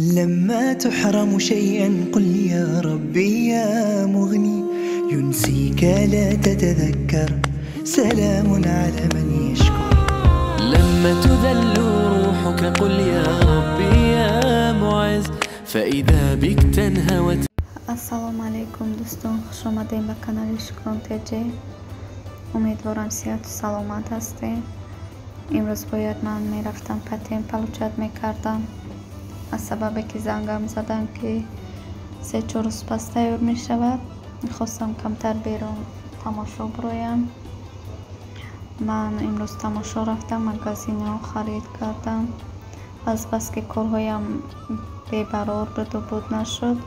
لما تحرم شيئا قل يا ربي يا مغني ينسيك لا تتذكر سلام على من يشكر. لما تذل روحك قل يا ربي يا معز فإذا بك تنهوى. Ассалому алайкум дӯстон, хуш омадем ба канали Шукрон ТЖ. Умедворам сиҳату саломат ҳастем. Имрӯз бояд ман мерафтам патент получать мекардам. Аз сабабе ки зангам задам ки 3-4 рӯз пас тайёр мешавад, мехостам камтар берун тамошо бироям. Ман имрӯз тамошо рафтам, магазинҳо харид кардам. Азбаски корҳоям бебарор буду буд нашуд,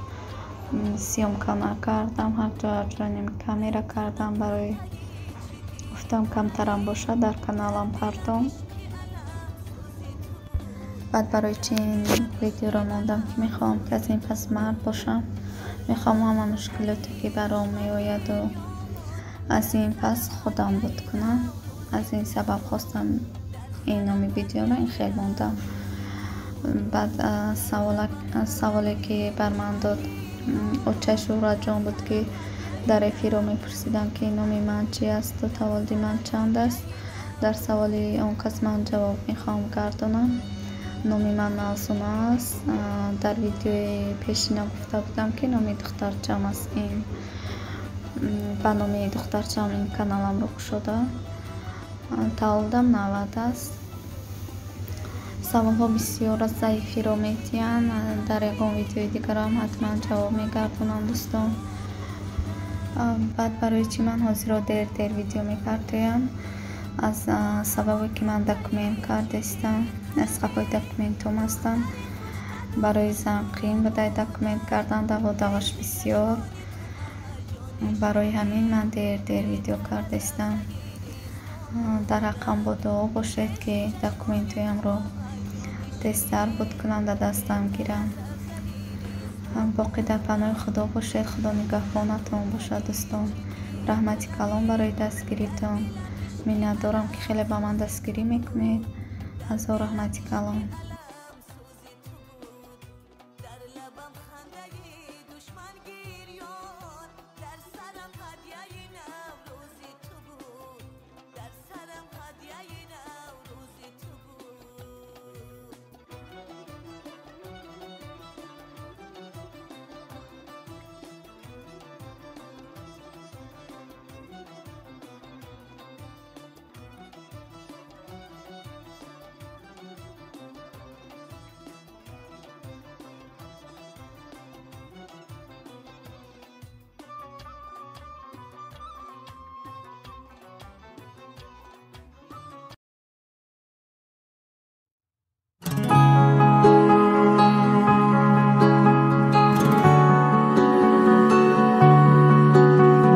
съёмка накардам. Ҳарҷо ҳарҷо камера кардам, барои гуфтам камтарам бошад дар каналам пардом. Баъд барои чи ин видеоро мондам ки мехоҳам ки аз ин пас мард бошам. Мехоҳам ҳама мушкилоте ки баром меояду аз ин пас худам буд кунам. Аз ин сабаб хостам ин номи видеоро ин хел мондам. Баъд саволе ки бар ман дод оча Шӯҳратҷон буд ки дар эфирро мепурсидам ки номи ман чи асту таваллуди ман чанд аст. Дар саволи он кас ман ҷавоб мехоҳам гардонам. Номи ман Мавзуна аст. Дар видеои пешина гуфта будам ки номи духтарчам аст. Ин ба номи духтарчам ин каналамро кушода. Таваллудам 90 аст. Саволҳо бисёр аст, за эфирро метиҳанд. Дар ягон видеои дигарам ҳатман ҷавоб мегардонам дӯстон. Баъд барои чӣ ман ҳозиро дер-дер видео мепартоям? Аз сабабе ки ман документ кардастам, аз қафои документҳом ҳастам. Барои зан қиин будай документ кардан, даводаваш бисёр. Барои ҳамин ман дер-дер видео кардастам. Дар ҳаққам бо дуо бошед ки документҳоямро тезтар буд кунам, дар дастам гирам. Боқӣ дар паноҳи Худо бошед. Худо нигаҳбонатон бошад дӯстон. Раҳмати калон барои дастгиритон. Миннатдорам ки хеле ба ман дастгирӣ мекунед. Ҳазор раҳмати калон.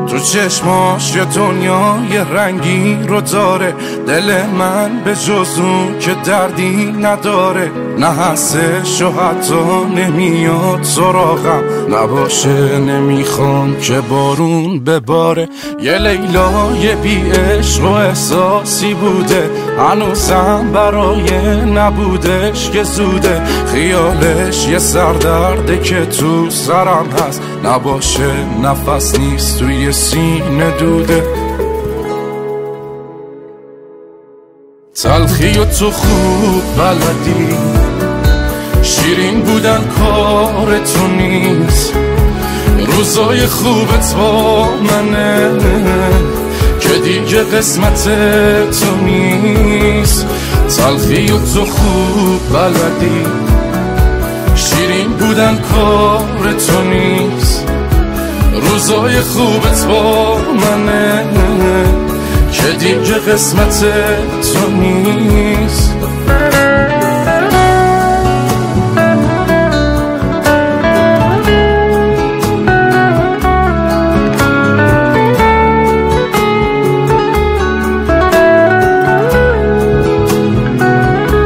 تو چشماش یه دنیای رنگی رو داره، دل من به جز اون که دردی نداره. نه هستش و حتی نمیاد سراغم، نباشه نمیخوام که بارون بباره. یه لیلای بی عشق و احساسی بوده، هنوزم برای نبودش که زوده. خیالش یه سردرده که تو سرم هست، نباشه نفس نیست توی سینه دوده. تلخی و تو خوب بلدی، شیرین بودن کار تو نیست. روزای خوبت با منه که دیگه قسمت تو نیست. تلخی و تو خوب بلدی، شیرین بودن کار تو نیست. روزای خوبت با منه که دیگه قسمت تو نیست.